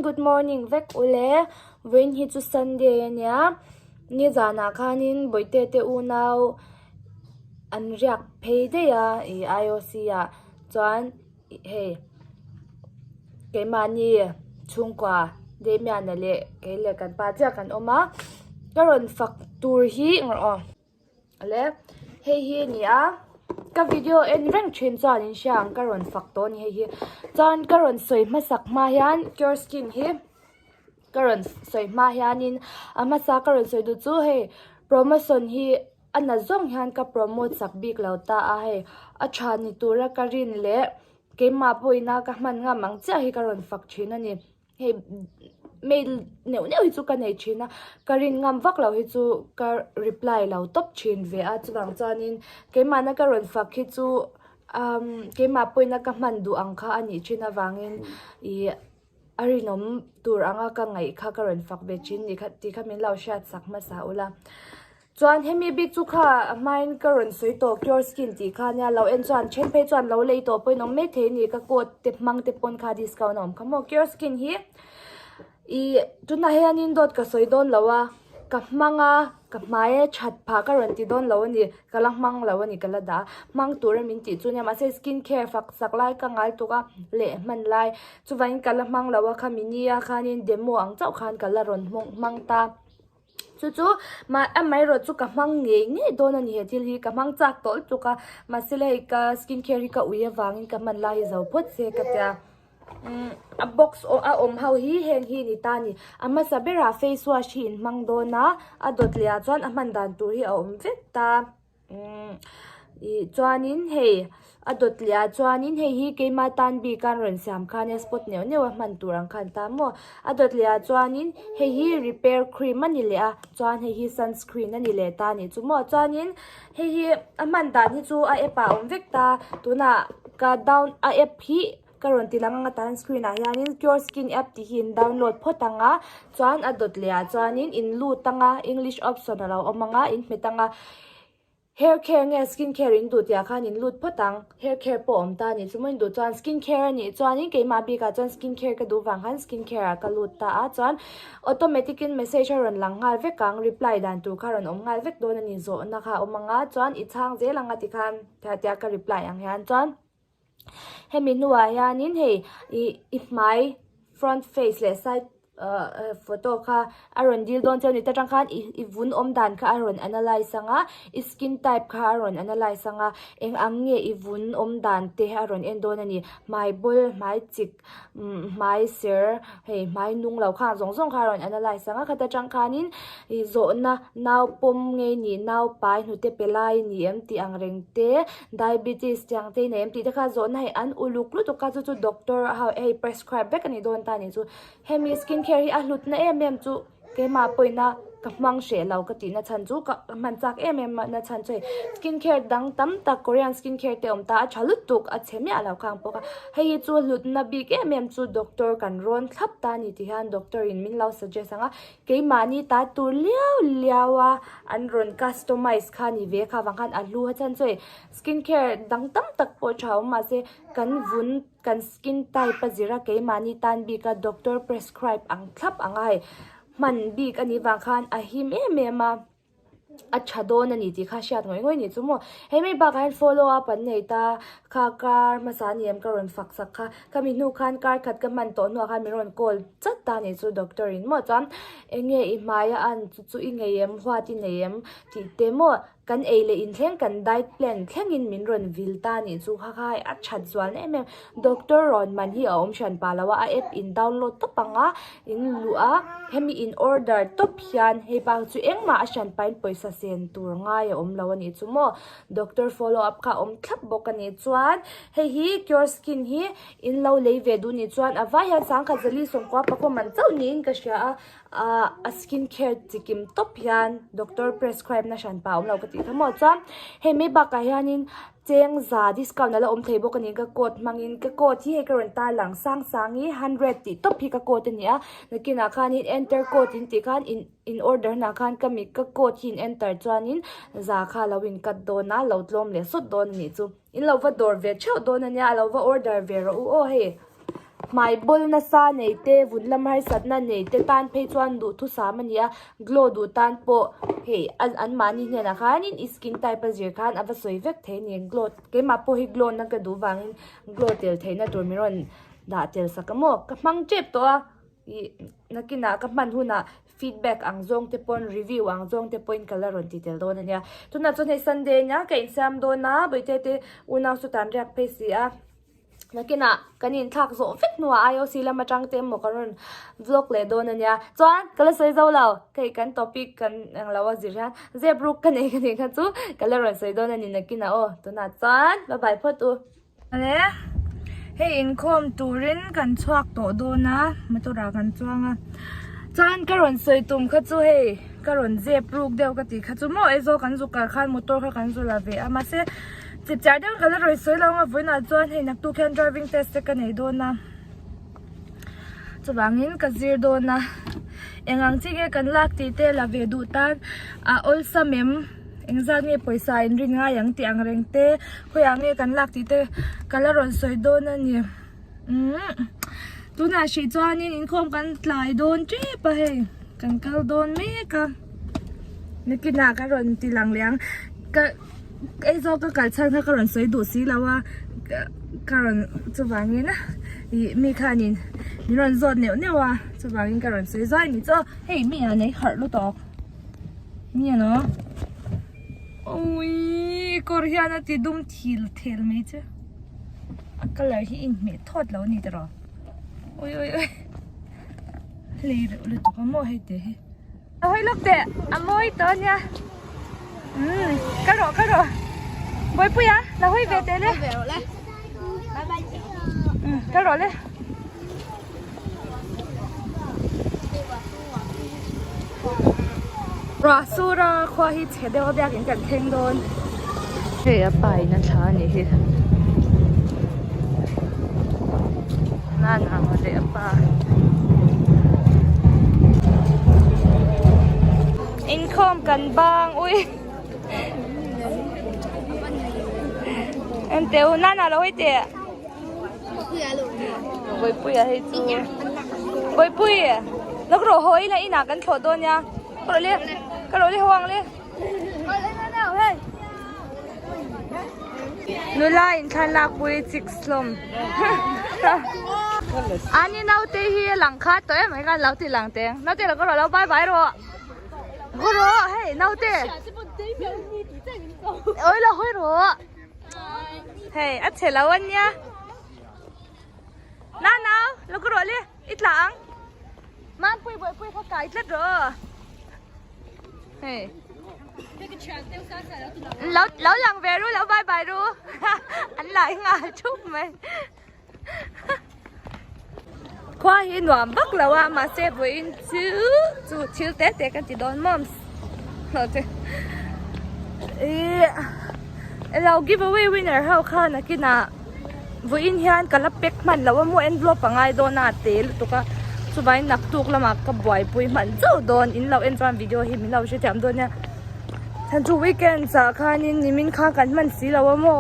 Good morning vek ule vawiin hi chu Sunday ania nizanah khanin bawihte te unau an riak phei daih a ih I_O_C ah chuan hei keimahni chhungkua Damian-a leh kei leh kan pa chiah kan awm a ka rawn fak tur hi aw. Le hei hi a ni a ka video en reng thin chuan in hria ang ka rawn fak tawh a ni hei hi chuan ka rawn sawi hmasak hma hian cure skin hi ka rawn sawi hma hianin a hmasa ka rawn sawi duh chu hei promotion hi a na zawng hian ka promote sak bik lo ta a hei a tha ni tura ka rin leh keimah pawhin a ka hman ngam ang chiah hi ka rawn fak thin a ni. Hei mail neuh neuh hi chu ka nei thin a ka rin ngam vak lo hi chu ka reply lo tawp thin ve a chuvang chuanin keimahna ka rawn fak hi chu umm keimah pawhin a ka hman duh ang kha a nih thin avangin ih a rinawm tur anga ka ngaih kha ka rawn fak ve thin ni kha tih kha min lo hriat sak hmasa ula. Chuan hemi bik chu kha a hmain ka rawn sawi tawh cure skin tih kha ania lo en chuan then phei chuan lo lei tawh pawhin awm mai thei a ni ka code te hmang te pawn kha discount a awm kha maw cure skin hi ih tunah hianin dawt ka sawi dawn lo a ka hmang a ka hmai a that phah ka rawn ti dawn lo a ni ka la hmang lo a ni ka la dah a hmang tura min tih chu nia mahse skin care fak sak lai ka ngai tuk a leh hman lai chuvangin ka la hmang lo a khami nia khanin demo ang chauh khan ka la rawn hmang ta. Chu chu mah amaherawh chu ka hmang ngei ngei dawn a ni he thil hi ka hmang chak tawh lutuk a mahse hei ka skin care hi ka ui avangin ka hman lai hi zo phawt se ka tia umm a box a awm ho hi heng hi a ni ta a ni a hmasa berah face wash hi in hmang dawn a a dawt leh ah chuan a hman dan tur hi a awm vek ta. Umm ih chuanin hei a dawt leh ah chuanin hei hi keima tan bik a an rawn siam kha ania spot neuh neuh a hman tur ang kha an ta maw a dawt leh ah chuanin hei hi repair cream a ni leh a chuan hei hi sunscreen a ni leh ta a nih chu maw chuanin hei hi a hman dan hi chu a app ah a awm vek ta tunah ka down a app hi ka rawn ti lang anga tan screen ah hianin cure skin app tih hi in download phawt ang a chuan a dawt leh ah chuanin in lut ang a english option a lo awm ang a in hmet ang a hair care nge skin care in duh tih ah khan in lut phawt ang hair care pawh a awm ta a nih chu maw in duh chuan skin care a nih chuanin keimah bikah chuan skin care ka duh vang khan skin care ah ka lut ta a chuan automatic in message a rawn lang nghal vek ang reply dan tur kha a rawn awm nghal vek dawn a ni zawhna kha a awm ang a chuan i chhang zel ang a tikhan tia ka reply ang hian chuan. Hemi hnuah hianin hei ih i hmai front face leh side ahh photo kha a rawn dil dawn chian a ni ta tang khan ih i vun awm dan kha a rawn analyse ang a i skin type kha a rawn analyse ang a eng ang nge i vun awm dan te a rawn en dawn a ni hmai bawl hmai chik hmai ser hei hmai nung lo khang zawng zawng kha a rawn analyse ang a khata tang khanin ih zawhna nau pawm nge nih nau pai hnute pe lai a ni em tih ang reng te diabetes tih ang te i nei em tih te kha zawhna hei an uluk lutuk a chu chu doctor ho hei prescribe vek a ni dawn ta a nih chu hemi skin care hi a hlutna em em chu keimah pawhin a ka hmang hreh lo ka tihna chhan chu ka hman chak em em na chhan chu hei skin care dang tam tak korean skin care te awm ta a tha lutuk a chhe miah lo khang bawk a hei hi chu hlutna bik em em chu doctor kan rawn thlap ta a ni tih hian doctor in min lo suggest ang a keimahni ta tur liau liau a an rawn customize kha a ni ve kha vang khan a hlu a chhan chu hei skin care dang tam tak pawh tha awm mahse kan vun kan skin type a zir a keimahni tan bik a doctor prescribe ang thlap ang a hei hman bik a nih vang khan a him em em a a tha dawn a ni tih kha hriat ngawih ngawih a ni chu maw hei mai bakah hian follow up an nei ta kha car hmasa a ni em ka rawn fak sak kha khami hnu khan car khat ka hman tawh hnuah khan min rawn call chat ta a ni chu doctor in maw chuan eng nge i hmai a an chu chu i ngei em huat i nei em tih te maw Kan ei leh in thleng kan diet plan thlengin min rawn vil ta nih chu kha kha a that zual em em. Doctor rawn man hi a awm hran pah lo a, a app in download tawp ang a, in luh a, hemi in order tawp hian hei bak chu engmah a hran pahin pawisa sen tur ngai a awm lo a nih chu maw. Doctor follow up kha a awm thlap bawk a nih chuan hei hi cure skin hi in lo lei ve duh nih chuan a vai hian sangkhat zali sawmkua pakua man chauh niin ka hria a. Ahh a skin care chi kim tawp hian doctor prescribe na hran pah a awm lo ka tih kha maw chuan hei mai bakah hianin cheng za discount ala awm thei bawk a ni ka code hmangin ka code hi hei ka rawn tar lang sang sang hi hundred tih tawp hi ka code a ni a nakinah khanin enter code in tih khan in in order na khan ka mi ka code hi in enter chuanin za kha lo in cut dawn a lo tlawm leh sawt dawn a nih chu in lo va dawr ve theuh dawn a nia a lo va order ve rawh u aw hei. Hmai bawl nasa nei te, vun lam harsatna nei te tan phei chuan duhthusam a ni a, glow duh tan pawh hei an mahni hnenah khanin i skin type a zir khan a va sawi vek thei a ni. Glow keimah pawh hi glow na ka duh vangin glow tel theihna tur min rawn dah tel sak a maw ka hmang tep tawh a ih nakinah ka hman hunah feedback ang zawng te pawn review ang zawng te pawhin ka la rawn ti tel dawn a nia. Tunah chuan hei Sunday a nia ka insiam dawn a bawihte te unau chu tan riak phei si a. Nakinah kan inthlak zawh vek hnuah IOC lam atang te emaw kan rawn vlog leh dawn a nia. Chuan ka la sawi zo lo, hei kan topic kan eng lo a zir hian zep ruk ka nei ka nih kha chu ka la rawn sawi dawn a ni nakinah aw. Tunah chuan bye bye phawt u. Awle, hei inkhawm turin kan chhuak tawh dawn a, motor ah kan chuang a. Chuan ka rawn sawi tum kha chu hei ka rawn zep ruk deuh ka tih kha chu maw Aizawl kan zu kal khan motor kha kan zu la ve a mahse Chipchar deuh ka la rawi sawi lo ang a vawiinah chuan hei naktuk hian driving test te ka nei dawn a chuvangin ka zir dawn a eng ang chi nge kan lak tih te la ve duh tan a awlsam em engzat nge pawisa in rin ngai ang tih ang reng te khawiah nge kan lak tih te ka la rawn sawi dawn a ni umm tunah hrih chuanin inkhawm kan tlai dawn tep a hei kan kal dawn mek a nakinah ka rawn ti lang leh ang ka. Aizawl ka kal chhan kha ka rawn sawi duh si lo a ka rawn chuvangin ih mi khanin min rawn zawt neuh neuh a chuvangin ka rawn sawi zai ni chu hei mi a nei harh lutuk mi a no awii kawr hian a ti dum thil thel mai che a colour hi inhmeh thawt lo a ni tiraw ui ui ui lei reuh lutuk a maw hei te hi. A hawi lawk teh a mawi tawh a nia umm ka rawh ka rawh Bawihpui a la hawi ve teh le umm ka rawh le Ruah sur a khua hi chhe deuh a biakin kan thleng dawn hei a pa in a thla a nih hi Nana leh a pa. Inkhawm kan bang ui. Em teu Nana lo hei teh. Bawihpui a hei chu. Bawihpui lawk rawh haw ila inah kan thlawh dawn nia. Ka rawh le ka rawh le haw ang le. Nula in thlalak pui chik hlawm ani naute hi a lang kha tawh em ai khan lo ti lang teng naute lo ka rawh lo bye bye rawh haw rawh hei naute oi lo hawi rawh hei a chhe lo ania na nau lo ka rawh le i tla ang Mampui bawihpui kha kai tlat rawh hei lo lo lang ve ru lo bye bye ru an lai nghal thup mai khua hi nuam vak lo a mahse vawiin chu chu thil te te kan ti dawn mawm ih lo give away winner ho khan nakinah Vawiin hian ka la pack hman loh a maw envelope a ngai dawn a a te lutuk a chuvangin naktuk lamah ka buaipui hman chauh dawn in lo en chuan video hi min lo hrethiam dawn nia chhan chu weekend ah khanin nimin khan kan hman si lo a maw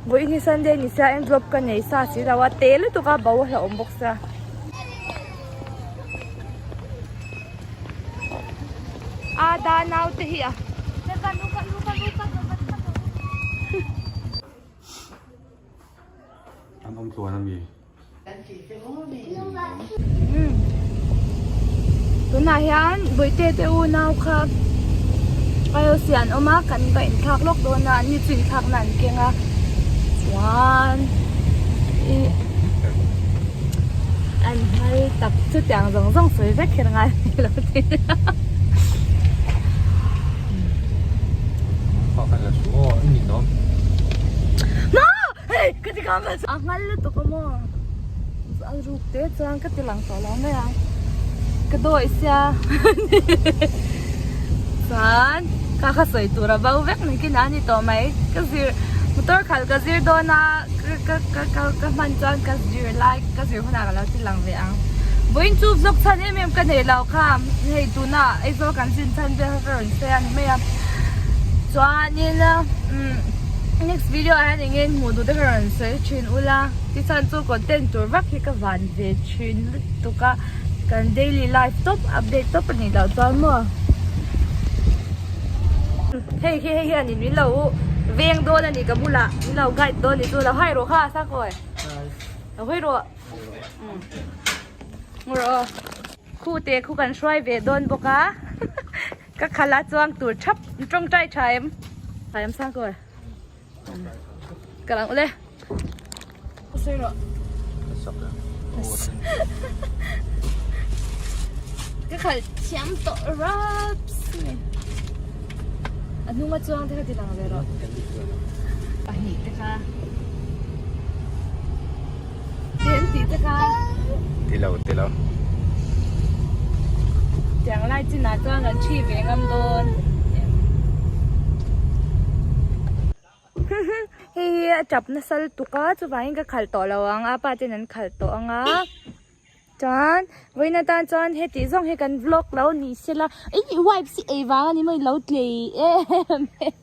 vawiin hi sunday ni sia envelope ka nei sa si lo a te lutuk a bo a hlauhawm bawk sia. Ada naute hi a. An awm tluan a mi? Tunah hian Bawihte te unau kha IOC an awm a kan va inthlak lawk dawn a an ni chu inthlak na an keng a chuan ih an hal tak chutiang zawng zawng sawi vek kher ngai lo ti. A ngal lutuk a maw a ruk te chuan ka ti lang tawh lo mai ang ka dawih sia chuan ka kha sawi tur a bo vek mai kinah a ni tawh mai ka zir motor khalh ka zir dawn a ka ka ka ka hman chuan ka zir lai ka zir hunah ka lo ti lang ve ang vawiin chu vlog chhan em em ka nei lo kha hei tuna Aizawl kan zin chhan vel kha ka rawn sawi a ni mai a chuanin umm. Next video ah hian enge hmuh duh te ka rawn sawi thin ula tichuan chu content tur vak hi ka van ve thin lutuk a kan daily life tawp update tawp a nih loh chuan maw hei hi hei hian in min lo veng dawn a ni ka bulah min lo guide dawn a ni chu lo hai rawh kha sangkawi lo hawi rawh ngaw rawh aw khu te khu kan hruai ve dawn bawk a. Ka khala chuang tur thap tawngtai tha em tha em sang kawi ka lang ule sawi rawh ka khal thiam tawh raps ni a hnunga chuang te kha ti lang ve rawh pahnih te kha Tiang tih te kha. Ti lo ti lo. Tiang lai chin ah chuan kan thi ve ngam dawn. Hei hi a tap nasa lutuk a chuvangin ka khalh tawh lo ang a pa ten an khalh tawh ang a chuan vawiin atan chuan heti zawng hi kan vlog lo ni sela ih wipes hi ei vang a ni maw i lo tlei em em.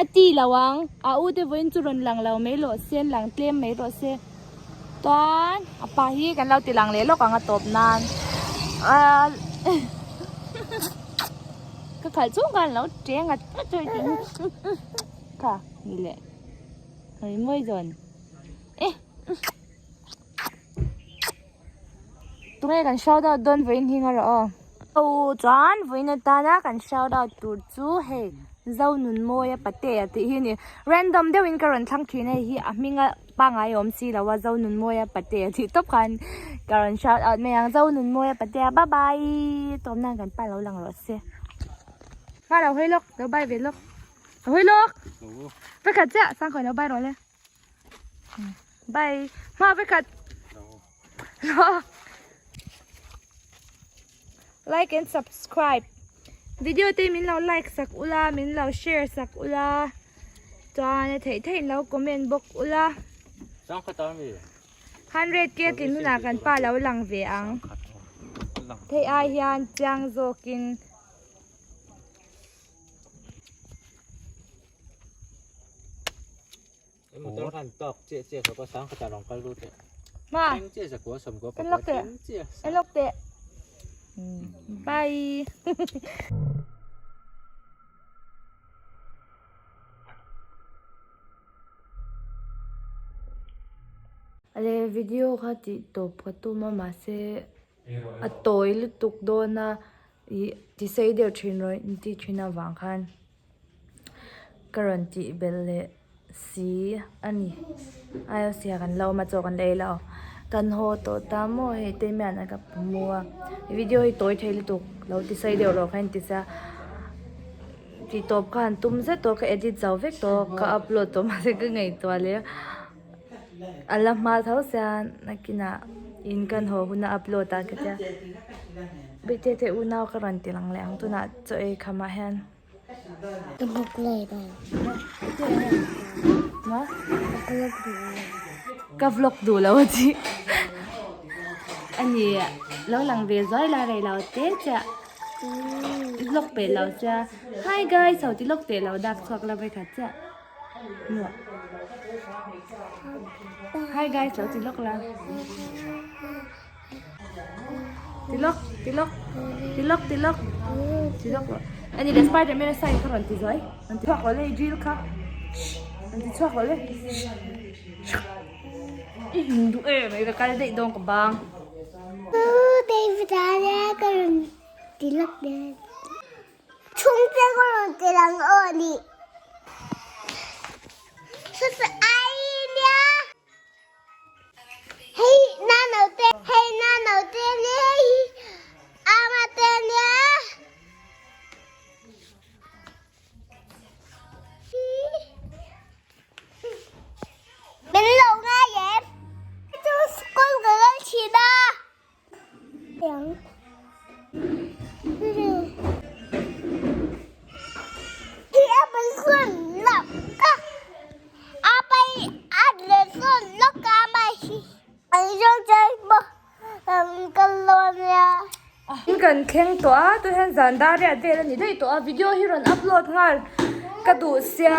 A ti lo ang, a u te vawiin chu rawn lang lo mai rawh se, an lang tlem mai rawh se. Chuan a pa hi kan lo ti lang leh lawk ang a tawp nan. Aaa ka khalh chung khan lo teng a kha ni leh hawi mawi zawn e. Tunge kan shout out dawn vawiin hi nga rawh aw. Aw chuan vawiin atana kan shout out tur chu hei Zonunmawia Patea tih hi a ni. Random deuhin ka rawn thlang thin hei hi a hminga pangngai awm si lo a Zonunmawia Patea tih tawp khan ka rawn shout out mai ang Zonunmawia Patea bye bye tawm nan kan pa lo lang rawh se. Hma lo hawi lawk lo bye ve lawk lo hawi lawk vekhat chiah sangkhawi lo bye rawh le. Bye. Hma vekhat. Like and subscribe. Video te min lo like sak ula, min lo share sak ula. Chuan a theih theih in lo comment bawk ula. 100k tlin hunah kan pa lo lang ve ang. Thei ai hian chiang zawkin. Ma en lawk teh en lawk teh bye Ale video kha tih tawp ka tum a mahse a tawi lutuk dawn a ih ti sei deuh thin rawh in tih thin avang khan. Ka rawn tih belh leh si a ni IOC ah kan lo awm a chaw kan la ei lo kan haw tawh ta maw hei te mian a ka hmu a video hi tawi thei lutuk lo ti sawi deuh rawh kha in ti sia tih tawp kha han tum zet tawh ka edit zo vek tawh ka upload tawh mahse ka ngaihtuah leh a a la hma tho sia nakinah in kan haw huna upload ah ka tia bikte te unau ka rawn ti lang leh ang tunah chaw ei khamah hian. Ka vlog duh lo a ti a ni lo lang ve zuai la rei lo te chiah i vlog peh lo sia hi guys ho ti lawk teh lo dak chhuak la vawikhat chiah maw hi guys lo ti lawk la. Ti lawk, ti lawk, ti lawk, ti lawk, ti lawk rawh. Ani le Spiderman a sign kha rawn ti zuai. Rawn ti chhuak rawh le i drill kha. Rawn ti chhuak rawh le. I him duh em mai ka kal daih dawn ka bang. David a le ka rawn ti lawk dawn. Chhungte ka rawn ti lang aw ni. Saw ai nia. Hei na naute, hei na naute nia, hei ama te nia. Min lo ngai em? Chu school ka kal thin a. In kan thleng tawh a tah hian zan dar riat vel a ni daih tawh a video hi rawn upload nghal ka duh sia.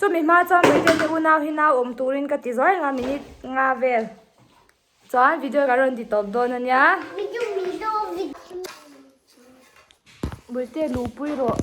Chumi hma chuan Bawihte te unau hi nau awm turin ka ti zuai ang a minute nga vel chuan video kan rawn ti tawp dawn a nia. Bawihte luhpui rawh.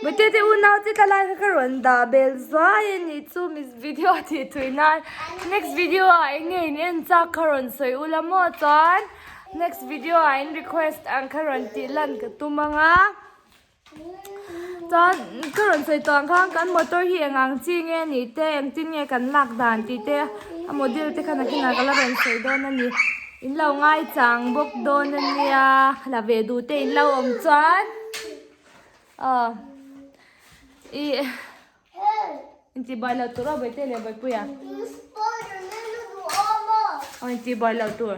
Bawihte te unau te tla lai kha ka rawn dah bel zuai a nih chu miss video tih thui nan next video ah eng nge in en chak kha rawn sawi ula maw chuan next video ah in request ang kha rawn tih lan ka tum ang a. Chuan ka rawn sawi tawh ang khan kan motor hi eng ang chi nge anih te engtin nge kan lak dan tih te a model te khan a kinah ka la rawn sawi dawn a ni in lo ngai chang bawk dawn a nia la ve duh te in lo awm chuan aw ih intihbuai loh tur aw Bawihte leh Bawihpuia aw intihbuai loh tur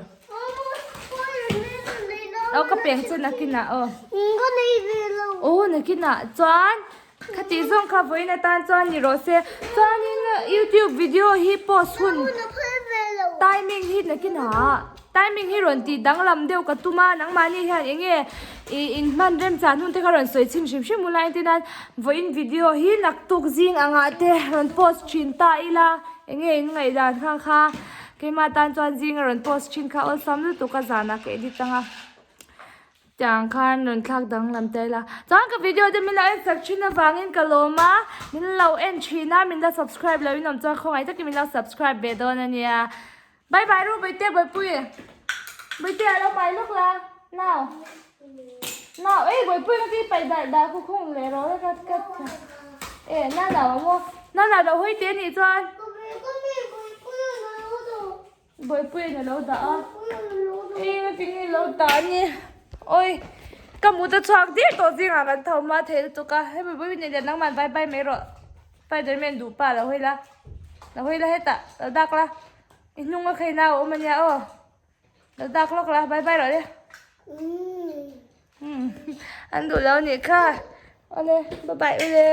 aw ka peng chu nakinah aw aw nakinah chuan khati zawng kha vawiin atan chuan ni rawh se chuanin youtube video hi post hun timing hi nakinah. Timing hi rawn tih danglam deuh ka tum a, nangmahni hian eng nge ih inhman remchah hnun te kha rawn sawi chhin hrim hrim ula engtin nan vawiin video hi naktuk zing angah te rawn post thin ta ila eng nge in ngaihdan kha kha keimah tan chuan zinga rawn post thin kha awlsam lutuk a zanah ka edit anga tiang khan rawn thlak danglam ta ila chuan ka video te min lo en sak thin avangin ka lawm a min lo en thin a min la subscribe loh in awm chuan khawngaih takin min lo subscribe ve dawn ania. Bye bye ru Bawihte Bawihpui Bawihte a lo pai lawk la nau nau ei Bawihpui ka ti pai dar dar khu khung leh rawh ka ka e na nau a maw na nau lo hawi te nih chuan Bawihpui a lo dah a ei ka ti nge lo dah a ni oi ka mut a chhuak dir tawh zingah kan tho hma thei lutuk a hei Bawihpui nen hian nangman bye bye mai rawh Spiderman duh pa lo hawi la lo hawi la hetah lo dak la i hnung a kheina a awm ania aw lo dak lawk la bye bye rawh le an duh lo anih kha awle bye bye ule.